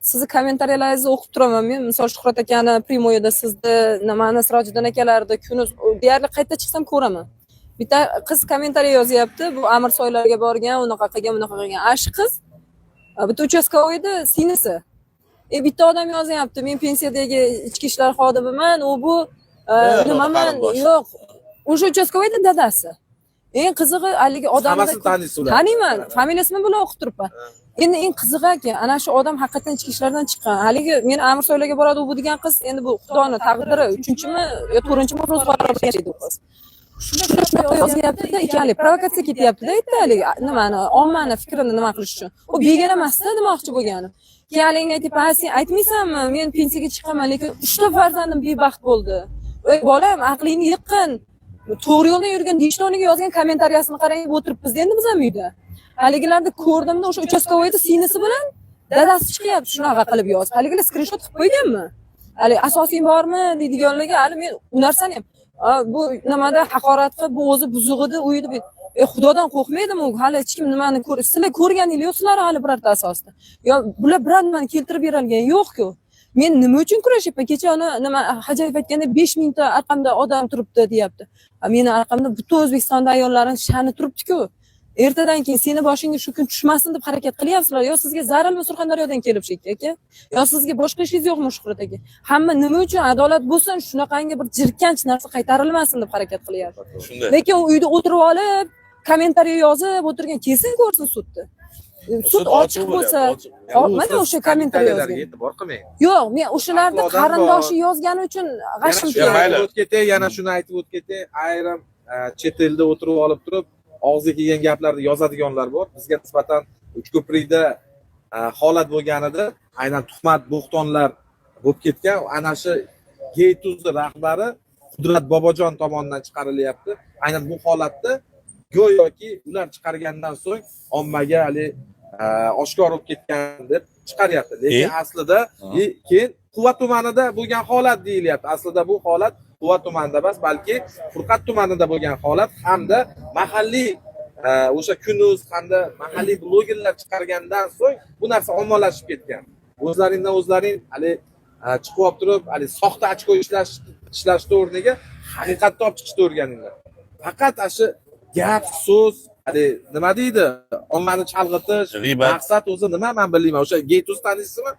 Sizni kommentariyalaringizni o'qib turaman men. Misol, Shuhrat akani прямой ida, sizni, nimani, Sirojiddin akalarni kuni deyarli qayerda chiqsam ko'raman. Bitta qiz kommentariy yozyapti, bu Amirsoylarga borgan, unaqa qilgan, bunaqa qilgan. Ana shu qiz bitta участковый da singlisi. Bitta odam yozyapti, men pensiyadagi ichki ishlar xodimiman, u bu Yo'q, nimaman, qarindosh. Yo'q, o'sha участковый da dadasi. Eng qizig'i, haligi odamda Hammasini taniysiz ularni. Taniyman, familiyasini bilan o'qib turibman. Endi eng qizig'i, aka, ana shu odam haqiqatdan ichki ishlardan chiqqan. Haligi men Amirsoylarga boradi u bu degan qiz, endi bu Xudoni taqdiri, uchinchimi yo to'rtinchimi ro'zg'or yashaydi u qiz. Shunaqa yozyaptida, haligi provokatsiya ketyaptida yerda, haligi nimani, ommani fikrini nima qilish uchun. U begona emasda demoqchi bo'lganim. Keyin haligi aytyapman, "Ha, sen aytmaysanmi, men pensiyaga chiqqanman, lekin uchta farzandim bebaxt bo'ldi. Ey bolam, aqlingni yiqqin. To'g'ri yo'ldan yurgan" deyishni o'rniga yozgan kommentariyasini qarang, o'tiribmiz endi biz ham uyda. Haligilarni ko'rdimda, o'sha участковый da singlisi bilan dadasi chiqyapti shunaqa qilib yozib. Haligilar skrinshot qilib qo'yganmi? Hali asosing bormi deydiganlarga hali men u narsani ham bu nimada haqorat qilib, bu o'zi buzuq edi, u edi. Xudodan qo'rqmaydimi u? Hali hech kim nimani ko'r, sizlar ko'rganinglar yo'q, sizlar hali birorta asosda. Yo bular biror nimani keltirib berolgan yo'q-ku. Men nima uchun kurashyapman? Kecha uni nima Hajayev aytganda, 5000 ta orqamda odam turibdi deyapti. Meni orqamda butun O'zbekistonda ayollarning sha'ni turibdi-ku. Ertadan keyin seni boshingga shu kun tushmasin deb harakat qilyapsizlar. Yo sizga zararmi Surxondaryodan kelib shu aka? Yo sizga boshqa ishingiz yo'qmi, Shuhrat aka? Hamma nima uchun adolat bo'lsin, shunaqangi bir jirkanch narsa qaytarilmasin deb harakat qilyapti. Shunday. Lekin u uyda o'tirib olib, kommentariy yozib o'tirgan kelsin, ko'rsin sudni. Sud ochiq bo'lsa, ochiq. Mana o'sha kommentariy kommentariyalarga yozgan. e'tibor qilmang. Yo'q, men o'shalarni Aqli odam qarindoshi bor. yozgani uchun g'ashim Yana shuni mayli. aytib o'tib ketay, yana shuni aytib o'tib ketay. Ayrim chet elda o'tirib olib turib, og'ziga kelgan gaplarni yozadiganlar bor. Bizga nisbatan Uchko'prikda holat bo'lganida aynan tuhmat, bo'xtonlar bo'lib ketgan. Ana shu Geytuzni rahbari Qudrat Bobojon tomonidan chiqarilyapti. Aynan bu holatda go'yoki ular chiqargandan so'ng ommaga hali oshkor bo'lib ketgan deb chiqaryapti. Lekin aslida keyin Quva tumanida bo'lgan holat deyilyapti. Aslida bu holat Quva tumanida emas, balki Furqat tumanida bo'lgan holat hamda mahalliy o'sha Kunuz hamda mahalliy blogerlar chiqargandan so'ng bu narsa ommalashib ketgan. O'zlaringdan o'zlaring hali chiqib olib turib, hali soxta ochko ishlashni o'rniga haqiqatni olib chiqishni o'rganinglar. Faqat ana shu gap, so'z, hali nima deydi, ommani chalg'itish, G'iybat. maqsad o'zi nima, man bilmayman. O'sha Geytuz taniysizmi?